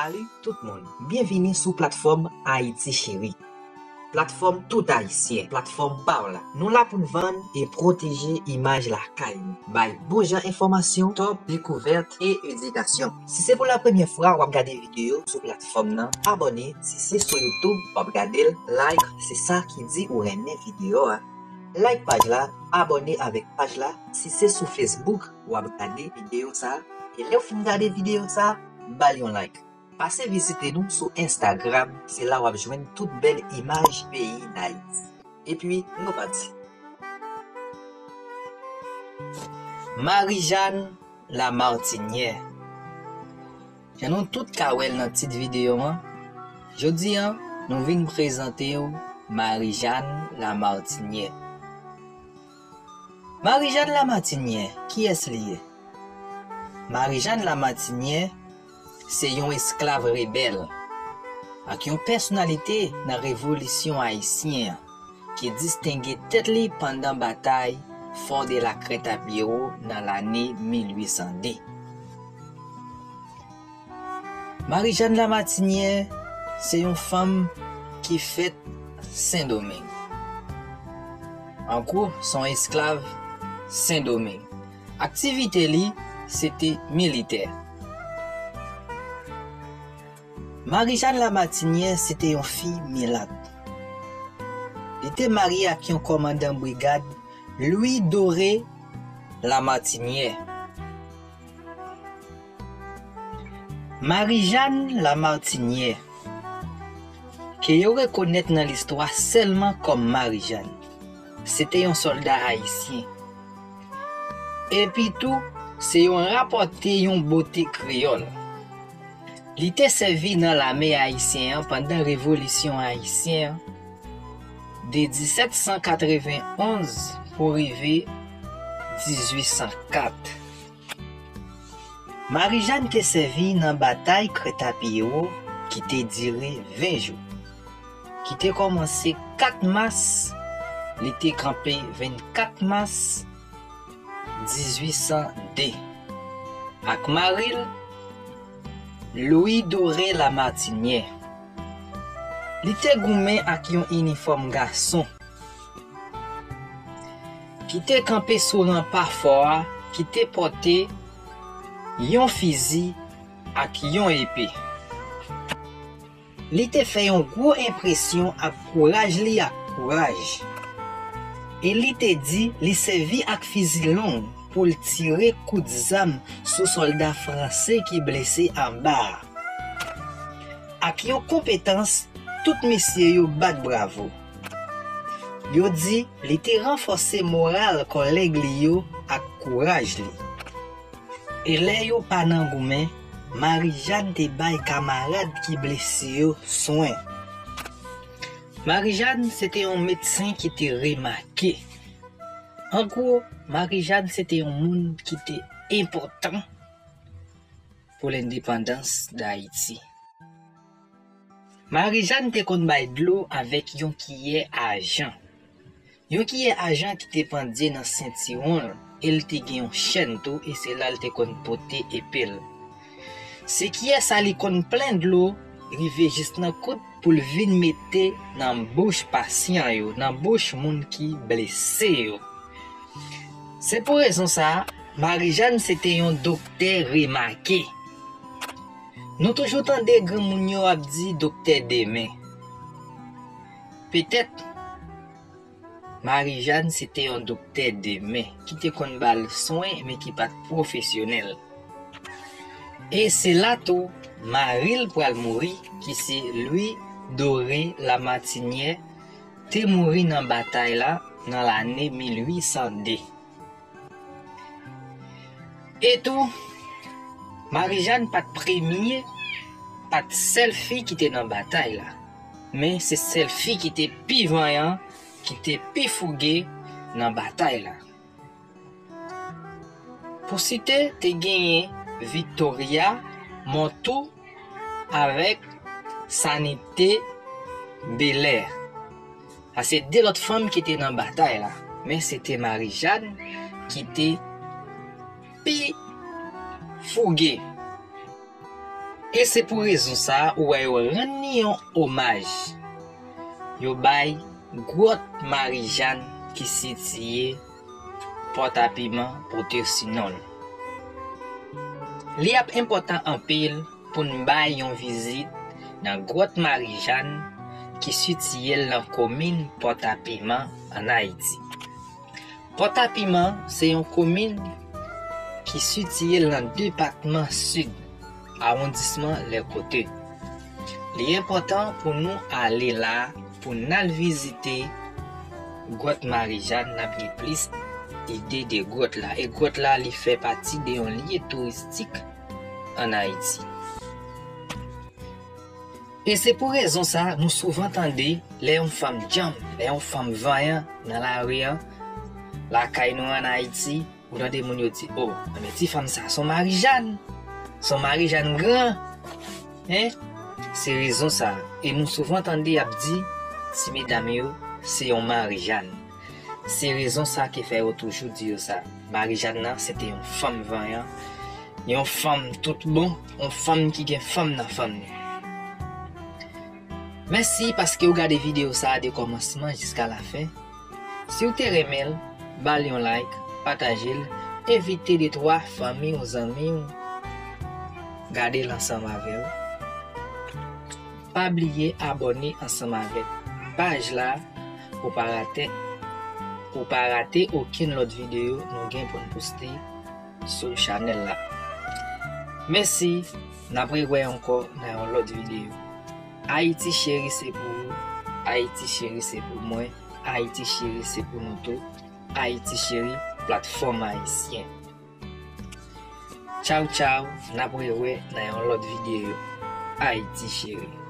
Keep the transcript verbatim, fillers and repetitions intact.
Salut tout moun, byenvini sou platfòm Ayiti Cheri. Platfòm tout Ayisyen, platfòm pa w la. Nou la pou n vann e pwoteje imaj lakay nou, bay bon jan enfòmasyon, top dekouvèt e edikasyon. Si se pou la premyè fwa w ap gade videyo sou platfòm nan, abòne. Si se sou YouTube w ap gade l, like, se sa ki di ou renmen videyo a. Like paj la, abòne avèk paj la. Si se sou Facebook w ap gade videyo sa, e lè w fin gade videyo sa, ba l yon like. Pase vizite nou sou Instagram, se la w ap jwenn tout bèl imaj peyi Dayiti. Epi, nou pati. Marie-Jeanne Lamartinière. Jan nou tout ka wè l nan tit videyo an, jodi a, nou vin prezante w Marie-Jeanne Lamartinière. Marie-Jeanne Lamartinière, kiyès li ye? Marie-Jeanne Lamartinière se yon esklav rebèl ak yon pèsonalite nan Revolisyon Ayisyen an ki distenge tèt li pandan batay Fò de la Krèt a Pyewo nan lane mil uit san de. Marie-Jeanne Lamartinière se yon fanm ki fèt Sendomeng. An gwo, se yon esklav Sendomeng. Aktivite li se te militè. Marie-Jeanne Lamartinière se te yon fi milat. Li te marye ak yon kòmandan brigad, Louis Doré Lamartinière. Marie-Jeanne Lamartinière, ke yo rekonèt nan listwa sèlman kòm Marie-Jeanne, se te yon sòlda ayisyen. Epi tou, se yon rapòte yon bote kreyòl. Li te sèvi nan lame ayisyen an pandan Revolisyon Ayisyen an, de disèt san katrevenn onz pou rive dizuit san kat. Marie-Jeanne te sèvi nan batay Krèt a Pyewo ki te dire ven jou, ki te kòmanse kat mas, li te kanpe vennkat mas dizuit san de, ak mari l, Louis Doré Lamartinière. Li te goumen ak yon inifòm gason ki te kanpe sou ranpa fò a, ki te pòte yon fizi ak yon epe. Li te fè yon gwo enpresyon ak kouraj li ak kouraj. E li te di li sèvi ak fizi long pou l tire kout zam sou sòlda franse ki blese anba a. Ak yon konpetans, tout mesye yo bat bravo. Yo di li te ranfòse moral kòlèg li yo ak kouraj li. E lè yo pa nan goumen, Marie-Jeanne te bay kamarad ki blese yo swen. Marie-Jeanne se te yon medsen ki te remake. An gwo, Marie-Jeanne se te yon moun ki te enpòtan pou lendepandans Dayiti. Marie-Jeanne te konn bay dlo avèk yon kiyè ajan. Yon kiyè ajan ki te pandye nan sentiwon l, e l te gen yon chèn tou, e se la l te konn pote epe l. Se kiyè sa li konn plen dlo, rive jis nan kout pou l vin mete nan bouch pasyan yo, nan bouch moun ki blese yo. Se pou rezon sa a, Marie-Jeanne se te yon doktè remake. Nou toujou tande granmoun yo ap di doktè de men. Petèt, Marie-Jeanne se te yon doktè de men ki te konn ba l swen, men ki pa t pwofesyonèl. E se la tou, mari l pral mouri, ki se Louis Doré Lamartinière, te mouri nan batay la nan lane mil uit san de. E tou, Marie-Jeanne pa t premye, pa t sèl fi ki te nan batay la, men se sèl fi ki te pi vanyan, ki te pi fouge nan batay la. Pou site, te genyen Victoria Montou avèk Sanité Belair. Sa se de lòt fanm ki te nan batay la, men se te Marie-Jeanne ki te pi fouge. E se pou rezon sa a ou wè yo rann li yon omaj. Yo bay Gwòt Marijàn ki sitiye Pòtapiman pote si non l. Li ap enpòtan anpil pou n bay yon vizit nan Gwòt Marijàn ki sitiye l nan komin Pòtapiman, ann Ayiti. Pòtapiman se yon komin ki sitiye l nan depatman Sid, awondisman Lèkote. Li enpòtan pou nou ale la pou n al vizite Gwòt Marijàn, n ap gen plis ide de gwòt la. E gwòt la, li fè pati de yon lye touristik ann Ayiti. E se pou rezon sa, nou souvan tande lè yon fanm djanm, lè yon fanm vanyan nan lari an, lakay nou ann Ayiti, ou tande moun yo di, "O, men ti fanm sa, s on Marijàn, s on Marijàn gran." Hein? Se rezon sa. E nou souvan tande y ap di, ti medam yo, se yon Marijàn. Se rezon sa ki fè yo toujou di yo sa. Marijàn nan, se te yon fanm vanyan, yon fanm tout bon, yon fanm ki gen fanm nan fanm li. Mèsi paske w gade videyo sa a de kòmansman jiska lafen. Si w te renmen l, ba l yon like, pataje l, envite de twa fanmi w, zanmi w gade l ansanm avè w. Pa bliye abòne ansanm avèk paj la pou pa rate, pou pa rate okenn lòt videyo nou gen pou n poste sou chanèl la. Mèsi, n ap rewè ankò nan yon lòt videyo. Ayiti cheri se pou ou, Ayiti cheri se pou mwen, Ayiti cheri se pou nou tou, Ayiti cheri, platfòm ayisyen. Tchaw tchaw, n ap rewè nan yon lòt videyo. Ayiti cheri.